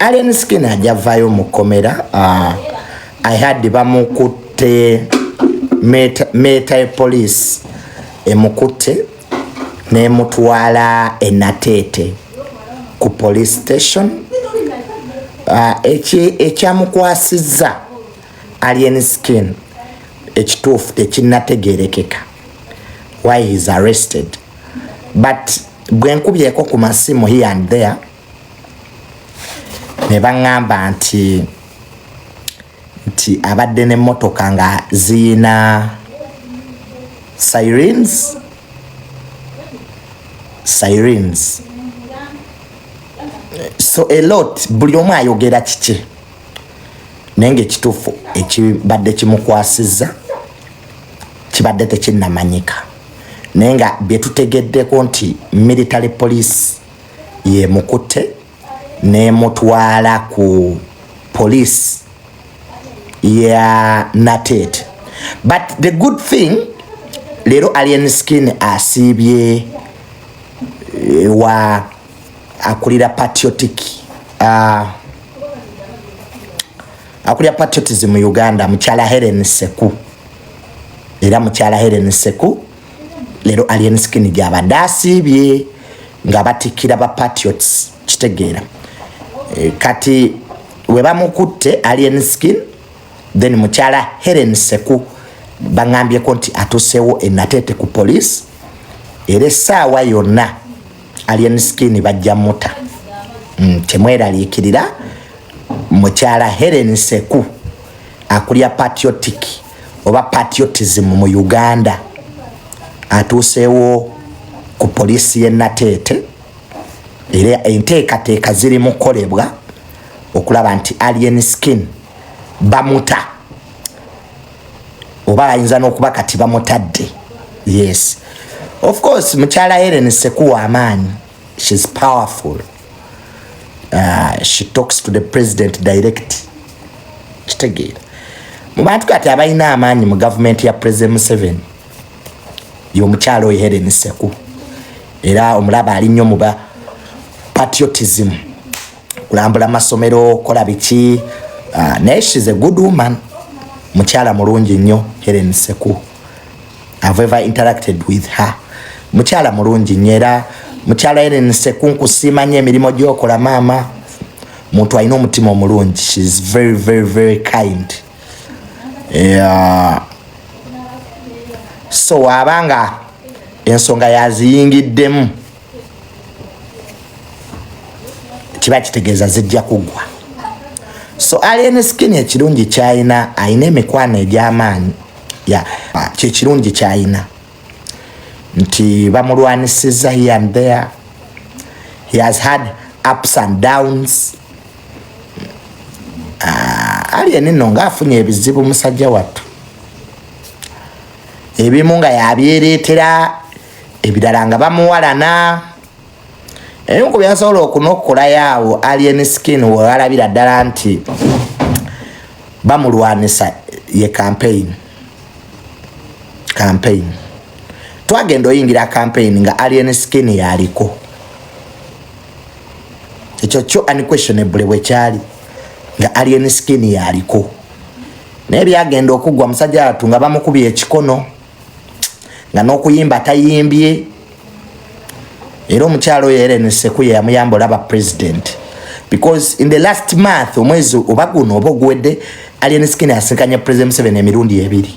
Alien Skin ajja vaayo mu kkomera. I had bamukutte, military police emukutte nemutwala enateete ku police station. Ekyamukwasizza Alien Skin ekituufu tekinnategerekeka, why he is arrested, but bwenkubyeko ku masimu here and there ne baŋŋamba nti abadde n'emmotoka nga ziyina sirens. So a lot, buli omu ayogera kiki, naye nga ekituufu ekibadde kimukwasizza kibadde tekinnamanyika, naye nga byetutegeddeko nti military police yemukutte nemutwala ku police ya Nateete. But the good thing, leero Alien Skin asiibye wa akulira patriotic, akulira patriotism mu Uganda, mukyala Helen Seku. Era mukyala Helen Seku leero Alien Skin gyabadde asiibye nga batikkira ba patriots, kitegeera. Kati we bamukutte Alien Skin, then mukyala Helen Seku baŋŋambyeko nti atuseewo enateete ku police, era essaawa yonna Alien Skin bajja muta. Temweraliikirira, mukyala Helen Seku akulya patriotic oba patriotism mu Uganda atuuseewo ku poliisi y'e Nateete, era enteekateeka ziri mu kukolebwa okulaba nti Alien Skin bamuta, oba bayinza n'okuba kati bamutadde. Yes, of course, mukyala Helen Seku amaanyi, she's powerful. She talks to the president direct, kitegeera. Mu bantu kati abalina amaanyi mu gavumenti ya President Museveni, y'omukyala oyo Helen Seku. Era omulaba ali nnyo muba patriotism, kulambula masomero, kola biki. Naye she's a good woman, mukyala mulungi nnyo Helen Seku. I've ever interacted with her, mukyala mulungi nnyo. Era mukyala Helen Seku, nkusiima nnyo emirimu gyokola maama. Muntu alina omutima omulungi, she's very, very, very kind. Yeah. So waabanga ensonga yaziyingiddemu, kiba kitegeeza zijja kuggwa. So Alien Skin ekirungi kyayina, ayina emikwano egy'amaanyi. Ya kyekirungi kyayina nti bamulwanisiza here and there, he has had ups and downs. Alien nno ngaafunye ebizibu musajja wattu, ebimu nga yabyereetera, ebirala nga bamuwalana. Ebimu ku byasobola okunokolayo awo Alien Skin wewalabira ddala nti bamulwanisa ye campaign. Campaign twagenda oyingira campaign nga Alien Skin yaliko, ekyo kyo unquestionable bwekyali nga Alien Skin yaliko. Naye byagenda okuggwa musajja wattu nga bamukubye ekikono, nga n'okuyimba tayimbye. Era omukyalo oyo Helen Seku yamuyamba olaba president, because in the last month, omwezi oba guno oba oguwedde, Alien Skin asinkanye President Museveni emirundi ebiri.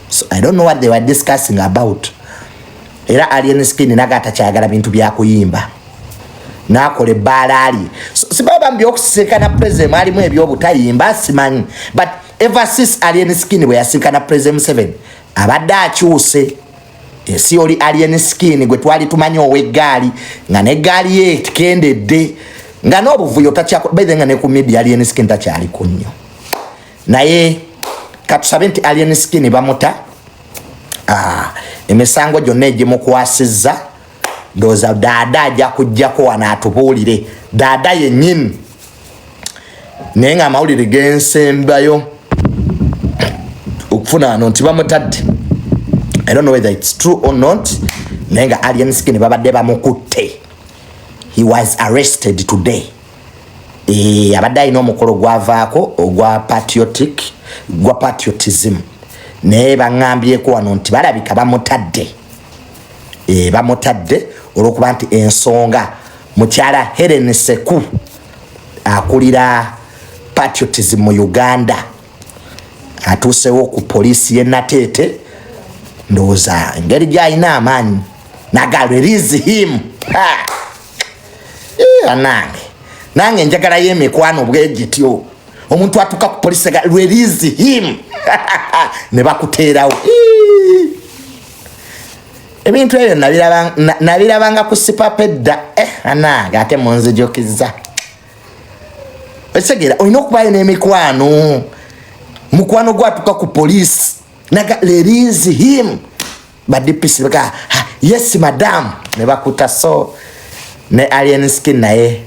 So I don't know what they were discussing about. Era Alien Skin naga atakyayagala bintu byakuyimba, nakola ebbaala lye. So, sibaba mbyokusinkana president mwalimu ebyobutayimba, simanyi, but ever since Alien Skin bwe yasinkana President Museveni, abadde akyuse. Ensi oli Alien Skin gwe twali tumanyi ow'eggaali, nga neggaali ye tekendedde, nga n'obuvuyo takyabaithe, nga ne ku media Alien Skin takyaliko nnyo. Naye katusabe nti Alien Skin bamuta. Emisango gyonna egimukwasizza, ndowooza daada ajja kujjako wano atubuulire daada yennyini. Naye nga amawulire gensembayo okufuna wano nti bamutadde. I don't know whether it's true or not, naye nga Alien Skin babadde bamukutte, he was arrested today. Abadde alina omukolo gwavaako ogwa patriotic, gwa patriotism, naye baŋŋambyeko wano nti balabika bamutadde, bamutadde olwokuba nti ensonga mukyala Helen Seku akulira patriotism mu Uganda atuusewo ku poliisi y'e Nateete. Ndowooza engeri gy'alina amaanyi naga release him. Anange nange njagalayo emikwano bwe gityo, omuntu atuuka ku poliisi ga release him ne bakuteerawo. Ebintu ebyo nabirabanga ku sipapa edda. Anange ate munzijukiza. Ekitegeera olina okubayo n'emikwano, mukwano gwatuka ku poliisi naga release him, ba DPC baga yes madam, ne bakuta. So ne Alien Skin naye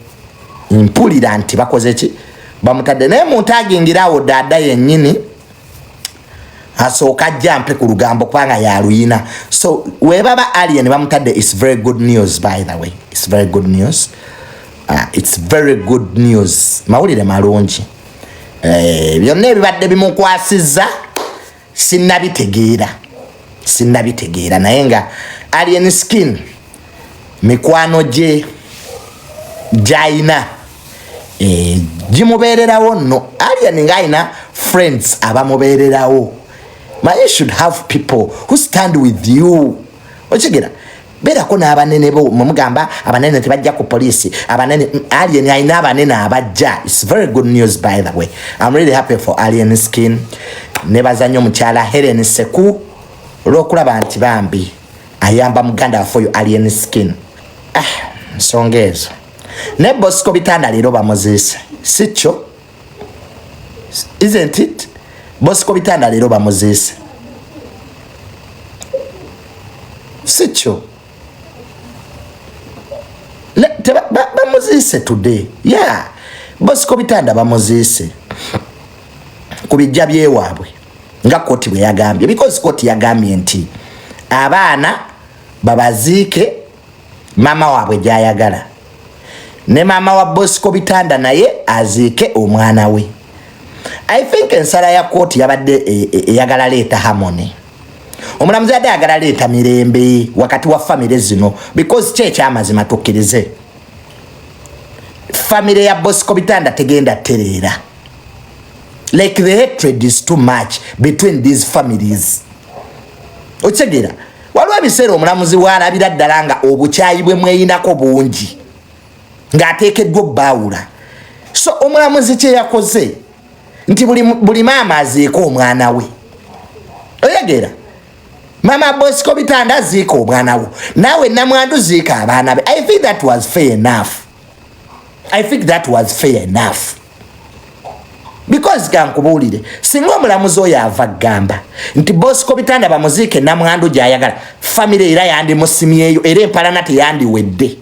mpulira nti bakoze ki, bamutadde. Naye muntu agingirawo daada yennyini asooka ajja mpe ku lugambo kubanga yaluyina. So webaba Alien bamutadde, it's very good news, by the way, it's very good news. It's very good news, mawulire malungi. Byonna ebibadde bimukwasizza sinnabitegeera, sinnabitegeera, naye nga Alien Skin mikwano gye gyayina gimubeererawo nno. Alien ng'alina friends abamubeererawo. Ma you should have people who stand with you. Okigera beerako n'abanene bo, mwemugamba abanene tebajja ku poliisi, abanene. Alien alina abanene abajja. It's very good news, by the way. I'm really happy for Alien Skin. Nebaza nnyo omukyala Helen Seku olw'okulaba nti bambi ayamba muganda waffe oyo Alien Skin. Ah, nsonga ezo. Ne Bosco Bitanda leero bamuziise, si kyo? Isn't it Bosco Bitanda leero bamuziise, si kyo? Bamuziise today. Yeah, Bosco Bitanda bamuziise ku bijja byewaabwe nga kooti bwe yagambye, because kooti yagambye nti abaana babaziike maama waabwe gyayagala, ne maama wa Bosco Bitanda naye aziike omwana we. I think ensala ya kooti yabadde eyagala leeta harmony. Omulamuzi yadde ayagala leeta mirembe wakati wa famire zino, because ki ekyamazima tukkirize, famire ya Bosco Bitanda tegenda tereera. Like the hatred is too much between these families. Okitegeera, waliwo ebiseera omulamuzi bwalabira ddala nga obukyayi bwe mweyinako bungi ng'ateekeddwa obbaawula. So omulamuzi kye yakoze nti buli maama aziike omwana we. Oyegera maama Bosco Bitanda aziika omwana wo, naawe namwandu ziika abaana be. I think that was fair enough. I think that was fair enough, because kankubuulire, singa omulamuzi oyo ava gamba nti Bosco Bitanda bamuziike namwandu gyayagala, famire era yandimusimyeyo, era empalana teyandiwedde,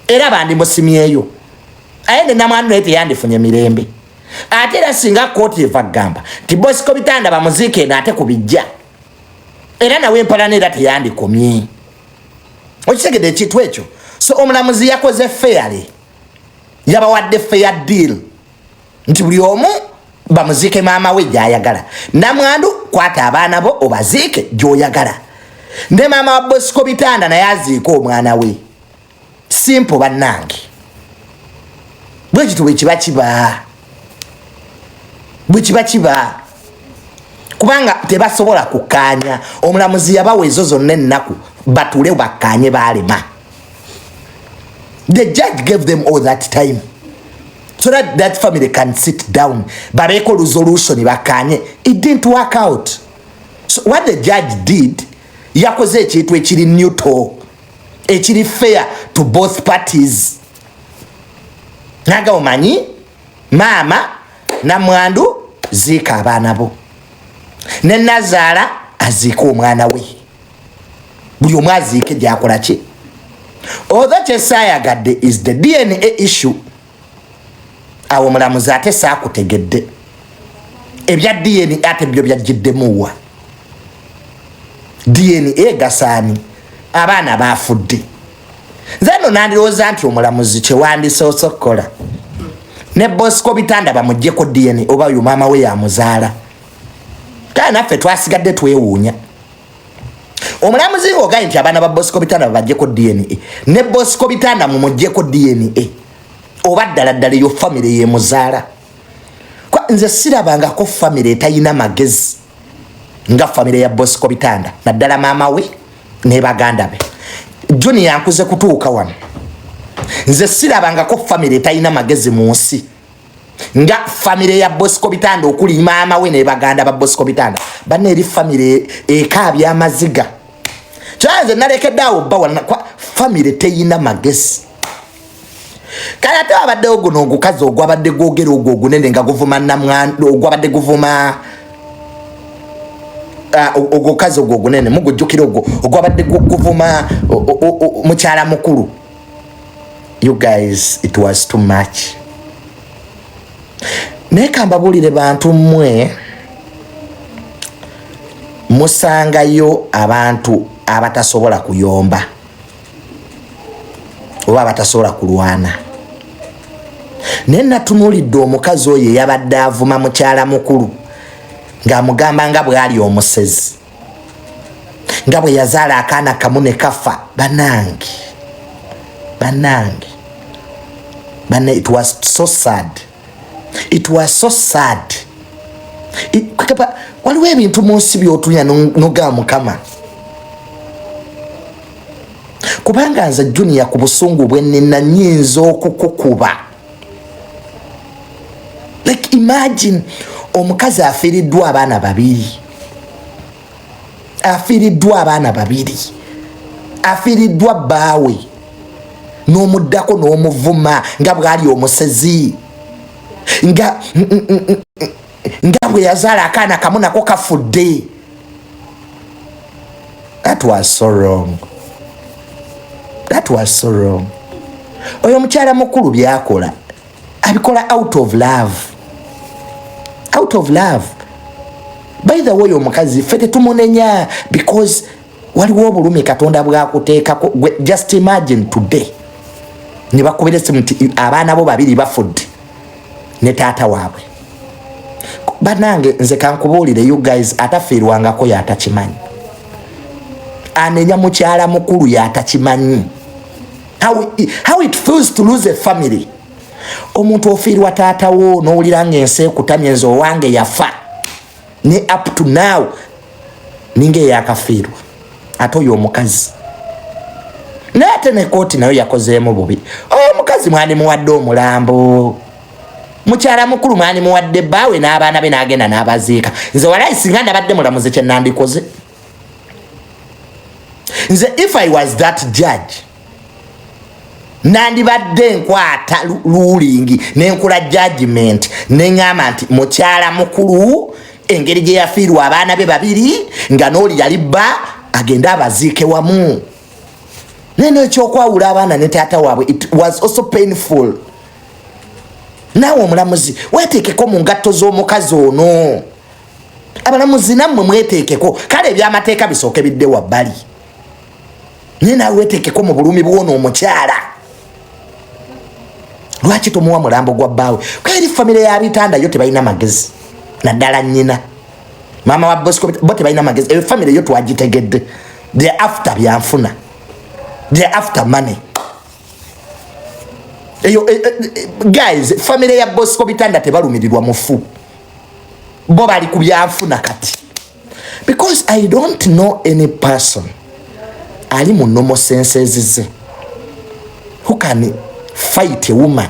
era bandimusimyeyo, aye ne namwandu naye teyandifunye mirembe. Ate era singa kooti eva gamba nti Bosco Bitanda bamuziike eno ate ku bijja, era nawe empalana era teyandikomye. Okitegedde ekintu ekyo? So omulamuzi yakoze fairly, yabawadde fair deal nti buli omu bamuziike maama we gyayagala. Namwandu kwata abaana bo obaziike gyoyagala, ne maama wa Bosco Bitanda naye aziike omwana we. Simple, bannange, bwekito bwekiba kiba, bwekiba kiba, kubanga tebasobola kukkaanya. Omulamuzi yabawa ezo zonna ennaku batuule bakkaanye, baalema. The judge gave them all that time so that that family can sit down, babeeko resolution, bakkaanye. It didn't work out. So what the judge did, yakoze ekintu ekiri neutral, ekiri fair to both parties. Naga omanyi maama namwandu ziika abaana bo, ne nazaala aziike omwana we, buli omu aziike gyakola ki. Although kyesaayagadde is the DNA issue. Awo omulamuzi ate saakutegedde ebya DNA, ate byo byajjiddemuwa DNA gasaani abaana bafudde. Nze nno nandirowooza nti omulamuzi kyewandisoose okukola Ne Bosco Bitanda bamugjeko DNA oba oyo maama we yamuzaala. Kale naffe twasigadde twewuunya omulamuzi ngaogaye nti abaana ba Bosco Bitanda babajjeko DNA, ne Bosco Bitanda mumugjeko DNA oba ddala ddala eyo famire yemuzaala. Nze sirabangako famire etayina magezi nga famire ya Bosco Bitanda, naddala maama we ne baganda be. Junior, nkuze kutuuka wano, nze sirabangako famire etayina magezi mu nsi nga famire ya Bosco Bitanda, okuli maama we ne baganda ba Bosco Bitanda. Banna, eri famire ekaabya amaziga. Kyanze nalekedde awo bba famire teyina magezi. Kale ate wabaddewo guno ogukazi ogwabadde gwogera, ogwo ogunene nga guvuma namwandu, ogwabadde guvuma ogukazi ogwo ogunene mugujjukira, ogwo ogwabadde guvuma mukyala mukulu. You guys, it was too much. Naye kambabuulire, bantu mmwe, musangayo abantu abatasobola kuyomba oba abatasobola kulwana. Naye natunuulidde omukazi oyo eyabadde avuma mukyala mukulu ng'amugamba nga bw'ali omusezi, nga bwe yazaala akaana kamu ne kafa. Banange, banange, bana, it was so sad, it was so sad. Waliwo ebintu mu nsi by'otunya nogamba Mukama, kubanga nze Junior, ku busungu bwe nnina, nyinza okukukuba. Like, imagine omukazi afiiriddwa abaana babiri, afiiriddwa abaana babiri, afiiriddwa bbaawe, n'omuddako n'omuvuma nga bw'ali omusezi, nga bwe yazaala akaana kamu nako kafudde. That was so wrong, that was so wrong. Oyo omukyala mukulu byakola abikola out of love, out of love. By the way, omukazi ffe tetumunenya because waliwo obulumi Katonda bwakuteekako. Just imagine today ne bakubira esimu nti abaana bo babiri bafudde ne taata waabwe. Banange, nze kankubuulire, you guys, atafiirwangako yatakimanyi. Anenya mukyala mukulu yatakimanyi how it feels to lose a family. Omuntu ofiirwa taatawo n'owulira nga ensi ekutamye. Nze owange yafa ne up to now ninga eyakafiirwa. Ate oyo omukazi, naye ate ne kooti nayo yakozeemu bubi. Oyo omukazi mwanimuwadde omulambo, mukyala mukulu mwanimuwadde bbaawe n'abaana be n'agenda n'abaziika. Nze walayi singa ndabadde mulamuzi, kyenandikoze nze, if I was that judge, nandibadde nkwata ruling nenkola judgment neŋŋamba nti mukyala mukulu, engeri gye yafiirwa abaana be babiri nga n'oli yali bba, agende abaziike wamu. Naye nekyokwawula abaana ne taata waabwe, it was also painful. Naawe omulamuzi weteekeko mu ngatto z'omukazi ono. Abalamuzi nammwe mweteekeko. Kale ebyamateeka bisooke bidde wabbali, naye naawe weteekeko mu bulumi bw'ono omukyala. Lwaki tomuwa mulambo gwa bbaawe? Kweri famire ya Bitanda yo tebalina magezi, naddala nnyina, maama wa Bosco, bo tebalina magezi. Eyo famire yo twagitegedde, they after byanfuna, they after money. Eyo guys, famire ya Bosco Bitanda tebalumirirwa mufu, bo bali ku byanfuna kati, because I don't know any person ali mu normal senses ze who can fight a woman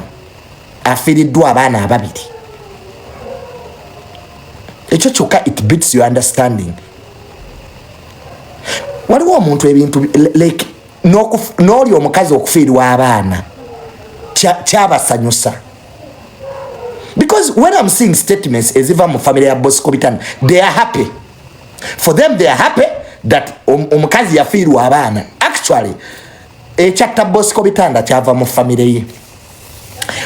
afiiriddwa abaana ababiri. Ekyo kyokka, it beats your understanding. Waliwo omuntu ebintu like n'oli omukazi okufiirwa abaana kyabasanyusa, because when I'm seeing statements eziva mu family ya Bosco Bitanda, they are happy. For them, they are happy that omukazi yafiirwa abaana. Actually, ekyatta Bosco Bitanda kyava mu family ye.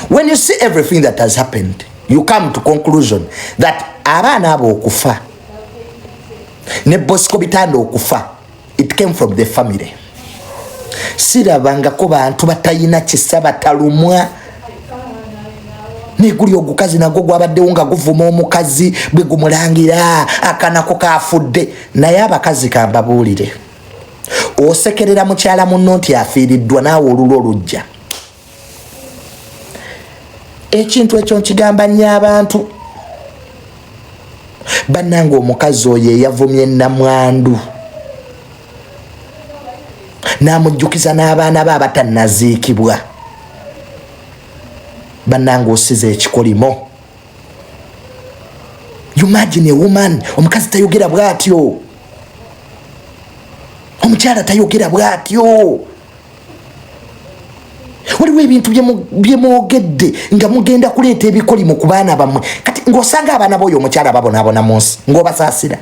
When you see everything that has happened, you come to conclusion that abaana abo okufa ne Bosco Bitanda okufa, it came from the family. Sirabangako bantu batayina kisa, batalumwa. Neguli ogukazi nagwo gwabaddewo nga guvuma omukazi bwe gumulangira akanako kafudde. Naye abakazi, kambabuulire, osekerera mukyala munno nti afiiriddwa, naawe olulwo lujja. Ekintu ekyo nkigamba nnyo abantu. Bannange, omukazi oyo eyavumye namwandu n'amujjukiza n'abaana be abatannaziikibwa, bannange, osiza ekikolimo. Imagine a woman, omukazi tayogera bw'atyo, omukyala tayogera bw'atyo. Waliwo ebintu byemwogedde nga mugenda kuleeta ebikolimo ku baana bammwe. Kati ng'osanga abaana b'oyo omukyala babonaabona mu nsi, ng'obasaasira.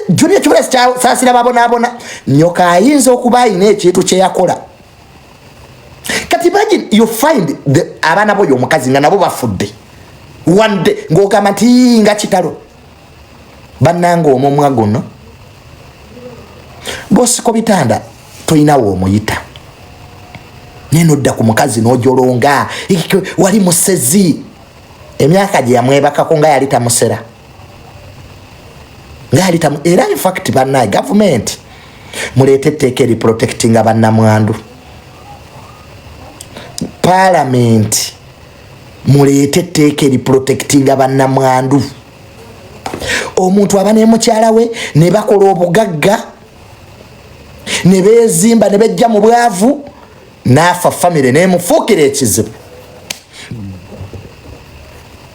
Junior kibula saasira babonaabona. Nyoka ayinza okuba ayina ekintu kyeyakola. Kati imagine you find abaana b'oyo omukazi nga nabo bafudde one day, ng'ogamba nti nga kitalo. Bannanga, omumwa guno, Bosiko Bitanda tolinawo omuyita, naye nodda ku mukazi n'ojolonga wali musezi. Emyaka gye yamwebakako nga yali tamusera, nga yali tamu. Era infact, bannaye, gavumenti muleete etteeka eri protectinga bannamwandu. Paalamenti muleete etteeka eri protectinga bannamwandu. Omuntu aba ne mukyala we ne bakola obugagga ne beezimba ne bejja mu bwavu, naafa famire nemufuukira ekizibu,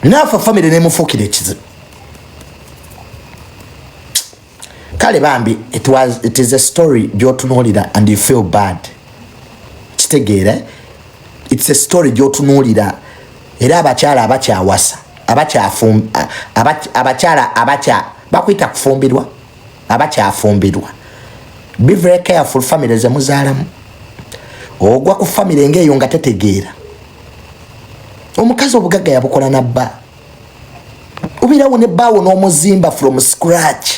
naafa famire nemufuukira ekizibu. Kale bambi, it is a story gyotunuulira and you feel bad. Kitegeera, it's a story gyotunuulira. Era abakyala abakyawasa, abakyala abakya bakuyita kufumbirwa, abakyafumbirwa, be very careful family zemuzaalamu. Ogwa ku family ngaeyo nga tetegeera. Omukazi obugagga yabukola nabba, obeerawo ne bbaawo n'omuzimba from scratch,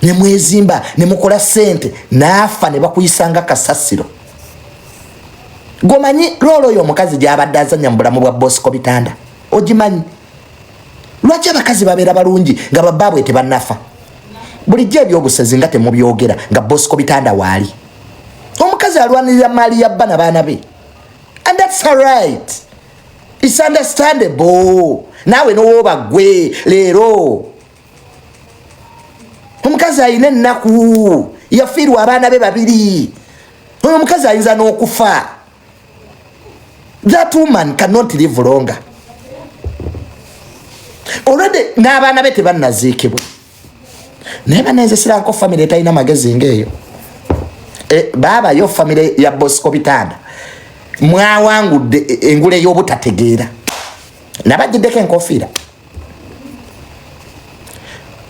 nemwezimba nemukola sente, naafa ne bakuyisanga kasasiro. Gomanyi role oyo omukazi gyabadde azanya mu bulamu bwa Bosco Bitanda? Ogimanyi lwaki abakazi babeera balungi nga babbaabwe tebannafa? Bulijjo ebyobusezi nga temubyogera nga Bosco Bitanda waali. Omukazi alwanirira maali ya bba nabaana be, and that's her right, it's understandable. Naawe nowooba gwe leero omukazi alina ennaku, yafiirwa abaana be babiri. Oyo omukazi ayinza n'okufa. That woman cannot live longer already, n'abaana be tebannaziikibwa. Naye banenze siranko famire etalina magezi ngaeyo. Baabayo famire ya Bosco Bitanda, mwawangudde engule y'obutategeera. Nabagiddeko enkofiira.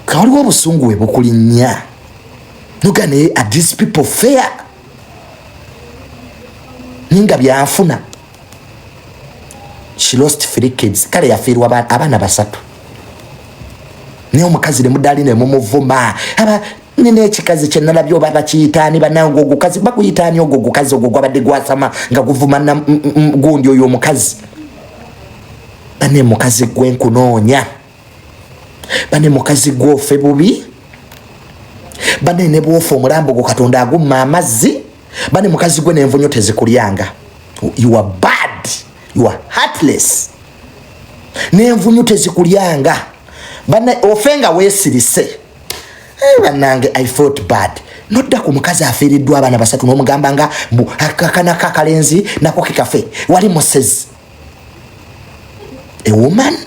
Kawaliwo obusungu we bukulinnya noga, naye are these people fair? Ninga byanfuna. She lost three kids. Kale yafiirwa abaana basatu, naye omukazi nemudaali nemumuvuma. Aba nina ekikazi kyenalabye, oba bakiyitaani? Banange, ogukazi bakuyitaani? Ogwo ogukazi ogwo gwabadde gwasama nga guvuma gundi oyo omukazi. Bane, mukazi gwe nkunoonya. Bane, mukazi gwofe bubi. Bane, ne bwofa omulambo gwo Katonda agumma amazzi. Bane, mukazi gwe nenvunyo tezikulyanga. You are bad, you are heartless. Nenvunyu tezikulyanga. Bane, ofe nga weesirise. Bannange, I felt bad. Nodda ku mukazi afiiriddwa abaana basatu n'omugamba nga mbu akakana kakalenzi nako kekafe, wali musezi. A woman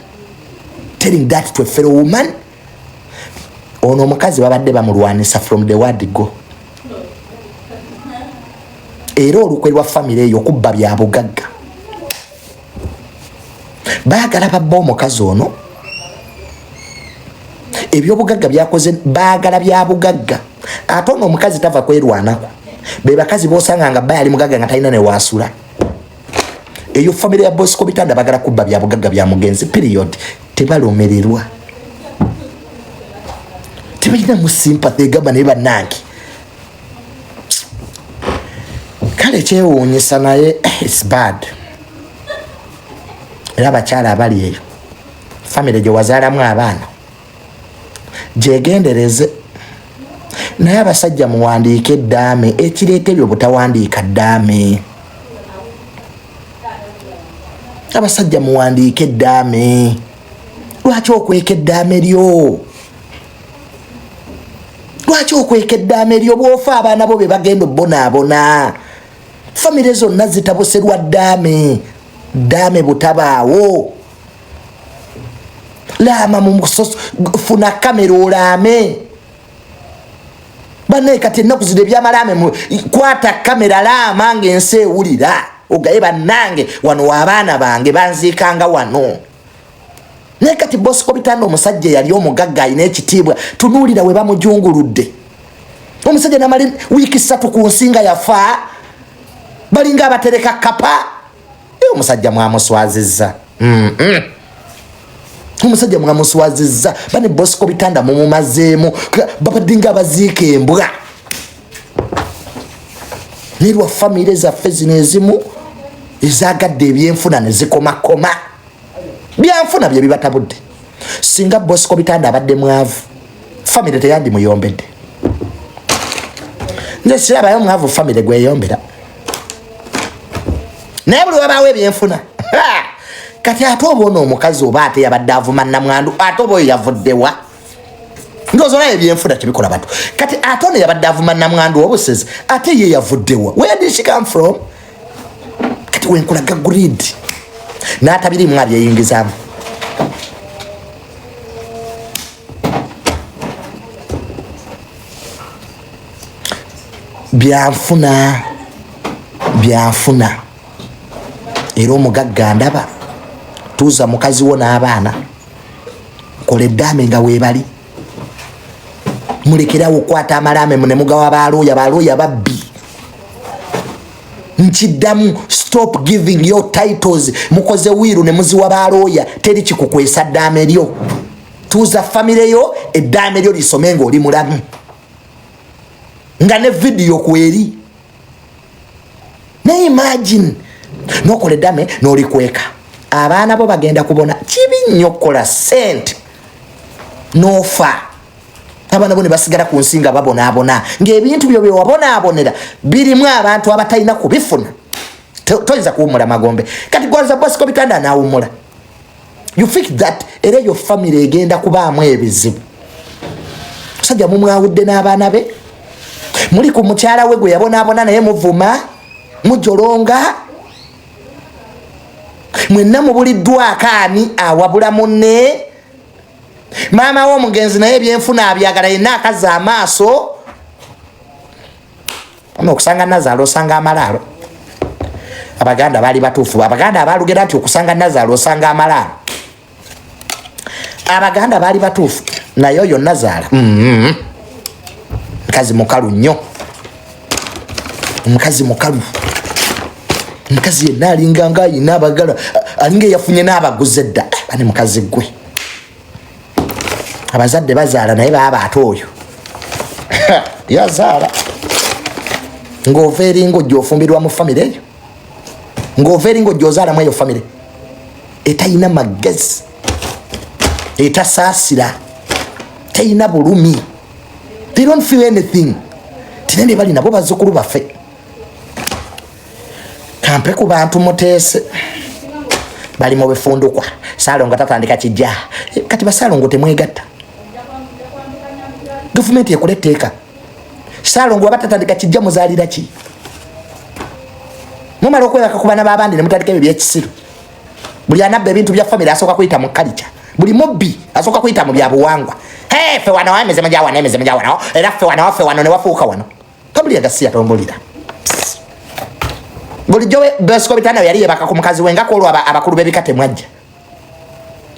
telling that to a fellow woman. Ono omukazi babadde bamulwanisa from the word go. Era olukwe lwa famire eyo okubba bya bugagga, baagala babba omukazi ono ebyobugagga byakoze, baagala bya bugagga. Ate ono omukazi tava kwerwanako. Be bakazi bosanga nga bba yali mugagga nga talina newasula. Eyo famire ya Bosco Bitanda bagala kubba bya bugagga bya mugenzi, period. Tebalomererwa, tebalina mu sympathy egamba. Naye bannange, kale kyewuunyisa, naye it's bad. Era abakyala abali eyo, famire gye wazaalamu abaana gyegendereze. Naye abasajja muwandiike eddaame. Ekireeta ebyo butawandiika ddaame. Abasajja muwandiike eddaame. Lwaki okweka eddaame lyo? Lwaki okweka eddaame lyo? Bwofa abaana bo be bagenda obonaabona. Famire zonna zitabuse lwa ddaame. Ddaame butabaawo. Laama mumusoso, funa kamera olaame. Banaye kati ennaku zino ebyamalaame, kwata kamera laama ngaensi ewulira, ogaye bannange wano waabaana bange banziikanga wano. Naye kati Bosco Bitanda, omusajja eyali omugagga alina ekitiibwa, tunuulira we bamujunguludde. Omusajja namala wiiki 3 ku nsi nga yafa, balinga abatereka kapa. Omusajja mwamuswazizza. Omusajja mwamuswazizza. Bane Bosco Bitanda mumumazeemu, babadde nga abaziika embwa. Naye lwa famire zaffe zino ezimu ezagadde ebyenfuna ne zikomakoma, byanfuna bye bibatabudde. Singa Bosco Bitanda abadde mwavu, famire teyandimuyombedde. Nze sirabayo mwavu famire gweyombera, naye buli wabaawo ebyenfuna. Kati ate oba ono omukazi oba ate yabadde avuma namwandu, ate oba oyo yavuddewa? Ndowooza olaba ebyenfuna tebikola bantu. Kati ate ono yabadde avuma namwandu obusezi, ate ye yavuddewa? Where did she come from? Kati wenkulaga greed n'atabirimu abyeyingizaamu. Byanfuna, byanfuna. Era omugagga ndaba tuuza mukazi wo n'abaana, kola eddaame nga weebali, mulekerawo okukwata amalaame ne mugawa balooya. Balooya babbi. Nkiddamu, stop giving your titles. Mukoze will ne muziwa balooya, teri kikukwesa ddaame lyo. Tuuza famire yo, eddaame lyo lisome ng'oli mulamu, nga ne vidiyo kweri. Naye imagine nokola eddame n'olikweka, abaana bo bagenda kubona. Kibi nnyo okukola sente n'ofa, abaana bo ne basigala ku nsi nga babonaabona, ng'ebintu byo byewabonaabonera birimu abantu abatalina kubifuna. Toyinza kuwummula magombe. Kati gwaza Bosco Bitanda anaawummula? You think that era eyo family egenda kubaamu ebizibu? Musajja mumwawudde n'abaana be, muli ku mukyala we gwe yabonaabona naye, muvuma, mujolonga, mwenna mubuliddwako. Ani awabula munne? Maama w'omugenzi naye ebyenfuna abyagala, yenna akaza amaaso. Ono okusanga nazaala osanga amalaalo. Abaganda baali batuufu, abaganda abalugera nti okusanga nazaala osanga amalaalo. Abaganda baali batuufu. Naye oyo nazaala mukazi mukalu nnyo, omukazi mukalu. Omukazi yenna alinganga ayina abagala, alinga eyafunye n'abaguze edda. Bane mukazi gwe, abazadde bazaala naye baaba ate oyo yazaala ng'ova eringa ojja ofumbirwa mu famire eyo, ng'ova eringa ojja ozaalamu eyo famire etayina magezi, etasaasira, teyina bulumi. They don't feel anything. Tinene bali nabo bazzukulu baffe. Kampe ku bantu muteese bali mu bifundukwa. Saalongo tatandika kijja. Kati basaalongo temwegatta, gavumenti ekola etteeka. Saalongo waba tatandika kijja, muzaalira ki? Mumala okwebaka ku baana b'abandi ne mutandika ebyo byekisiru. Buli anabba ebintu bya famire asooka kuyita mu kalica. Buli mubbi asooka kuyita mu byabuwangwa. Ffe wano emizimu gya wano, emizimu gya wano, era ffe wano, ffe wano, ne wafuuka wano. Tombulira gasiya, tombulira. Bulijjo Bosco Bitanda yali yebaka ku mukazi we, nga kwolwo abakulu b'ebika temwajja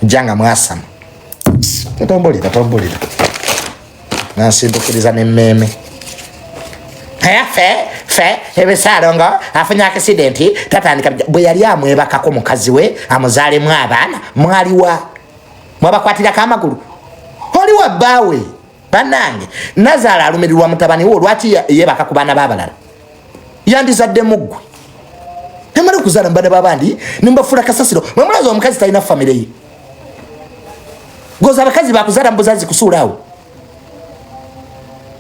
jja nga mwasama. Tombulira, tombulira, nansindukiriza n'emmeeme. Fe fe ebisaalongo afunye accident tatandika. Bwe yali amwebakako mukazi we amuzaalemu abaana, mwaliwa? Mwabakwatirako amagulu? Oli wa bbaawe. Bannange, nazaala alumirirwa mutabani wo, lwaki yebaka ku baana b'abalala? Yandizadde muggwe. Emala Kuzaala mubana babandi nemubafula kasasiro. Mwemulaza omukazi talina famire ye. Goza abakazi bakuzaala mubuzazi kusuulaawo.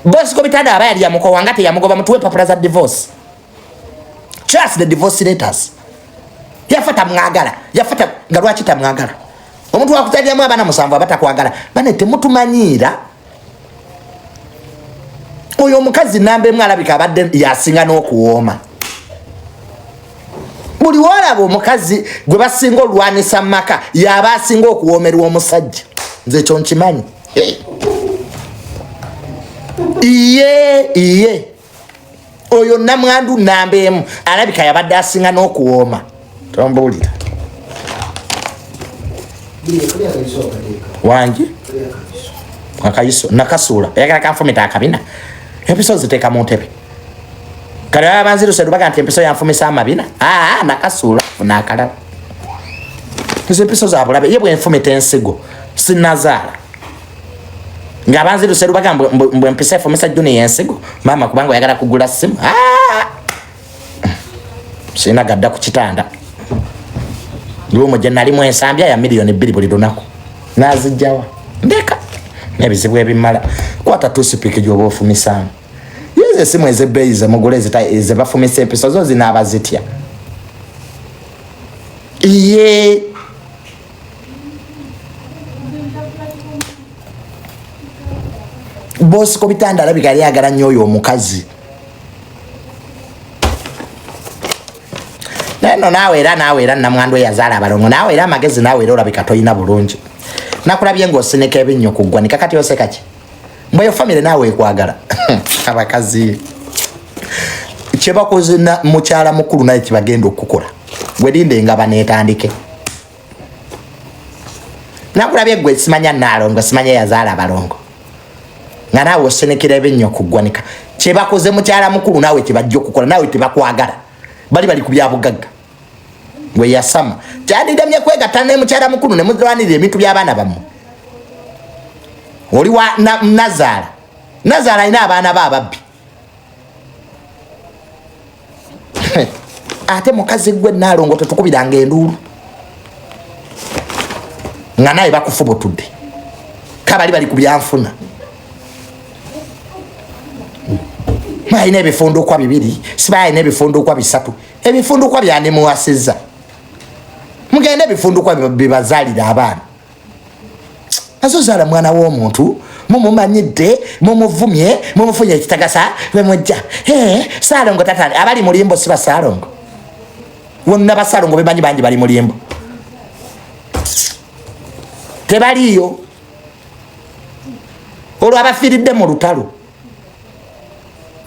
Bosco Bitanda aba yali yamukowa nga teyamugoba. Mutuwe empapula za divorce. Trust the divorce letters. Yafa tamwagala, yafa nga lwaki tamwagala? Omuntu wakuzaliramu abaana 7 abatakwagala. Bane temutumanyiira. Oyo omukazi namba emu alabika abadde yasinga n'okuwooma. Buli wolaba omukazi gwe basinga olwanisa mu maka, yaba asinga okuwoomerwa omusajja. Nze ekyo nkimanyi. Iye iye, oyo namwandu namba emu alabika yabadde asinga n'okuwooma. Tombuulira wangi akayiso nakasuula. Oyagala kanfumita akabina? Empiso ziteeka mu ntebe. Kale baba banziruse lubaga nti empiso yanfumisa amabina. Aa, nakasuula, funa akalala. Ezo empiso zabulabe. Ye bwenfumita ensigo sinazaala nga banziruse lubaga mbwe empisa efumisa junior ensigo. Maama, kubanga oyagala kugula simu, sirina gadda ku kitanda. Lumu gye nalimu ensambya ya miliyoni 2 buli lunaku, nazijjawa? Ndeka n'ebizibu ebimala. Kwata toothpick gyoba ofumisaamu. Yeze esimu ezebbeeyi zemugula zebafumisa empiso zo zinaaba zitya? Iye, Bosco Bitanda alabika yali ayagala nnyo oyo omukazi. Naye no naawe era, naawe era namwandu eyazaala abalongo, naawe era amagezi, naawe era olabika toyina bulungi. Nakulabye ng'osinika ebinnyo ku ggwanika, kati oseka ki? Mbweyo famire naawe ekwagala. Abakazi kyebakoze na mukyala mukulu naye kibagenda okukola. Gwerinde nga baneetandike. Nakulabye gwe simanya naalongo, simanya yazaala abalongo, nga naawe osinikira ebinnyo ku ggwanika. Kyebakoze mukyala mukulu naawe kyebajja okukola. Naawe tebakwagala, bali bali ku byabugagga. Gwe yasama kyandidamye kwegatta ne mukyala mukulu ne mulwanirira ebintu by'abaana bammwe. Oli wa nazaala, nazaala alina abaana be ababbi. Ate mukazi gwe naalongo, tetukubiranga enduulu nga naye bakufubutudde. Kabali bali ku byanfuna. Alina ebifundukwa bibiri, siba alina ebifundukwa bisatu. Ebifundukwa byanimuwasizza? Mugende ebifundukwa bibazaalira abaana. Azozaala mwana w'omuntu mumumanyidde, mumuvumye, mumufunye ekitagasa bwemujja. Saalongo tata abali mulimbo si basaalongo wonna. Basaalongo bemanyi bangi bali mulimbo, tebaliiyo. Olwo abafiiridde mu lutalo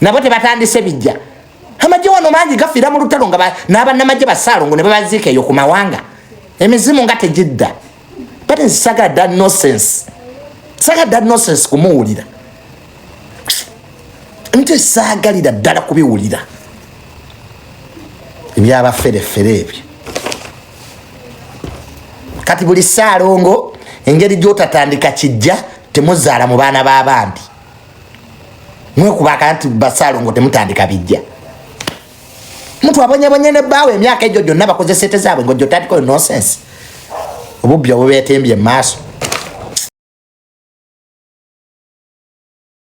nabo tebatandise bijja. Amagye wano mangi gafiira mu lutalo nga n'abannamagye basaalongo ne babaziika eyo ku mawanga. Emizimu nga tegidda. But sagala that nonsense, sagala that nonsense kumuwulira nti saagalira ddala kubiwulira ebyabaferefere ebyo. Kati buli saalongo engeri gyotatandika kijja, temuzaala mu baana b'abandi. Mwekubaka nti basaalongo temutandika bijja. Muntu abonyabonye ne bbaawe emyaka egyo gyonna, bakoze sente zaabwe, ngaojja otandika oyo nonsense. Obubbi obubeetembye mu maaso.